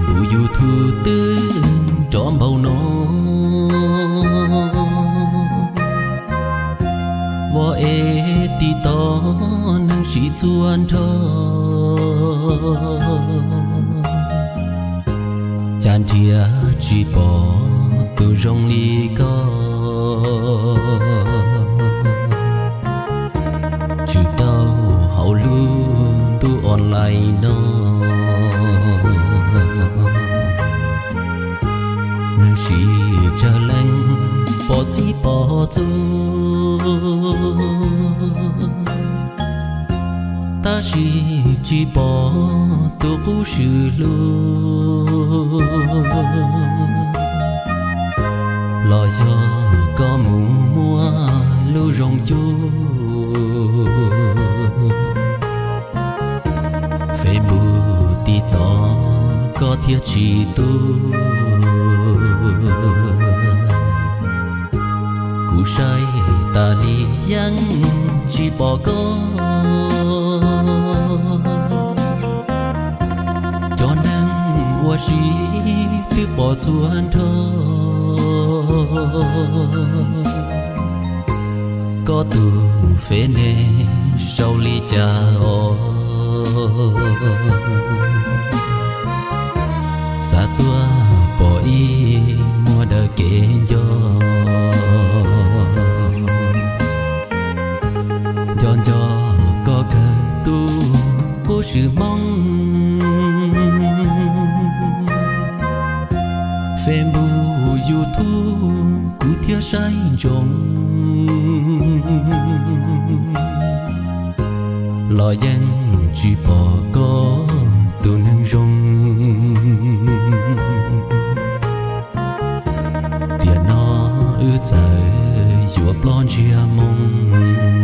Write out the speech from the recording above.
Tus YouTube twb nrov npaum no, ua es TikTok neeg siv txhua nrho. Cas nrhiav tsis pom tus zoo li koj, tsis tau hauv lub ntuj online no. Neeg siv tsawg leej pom txhij pom txhua, tab sis tsis pom tus qub swm hlub. Los yog koj mus muaj lub zoo cub, Facebook TikTok koj thiaj tsis tu. Kuv saib tas li yeej tsis pom koj, cov neeg ua si twb pom txhua nrho. Koj tus fej ne sau li cas os? Xav tuaj pom ib muag daws kev nco, nco nco koj kawg tus qub swm Hmoob. Facebook, YouTube kuv thiaj saib ntsoov, los yeej tsis pom koj tus neeg zoo. Tiam no wb txawm yuav ploj ntsiag moo.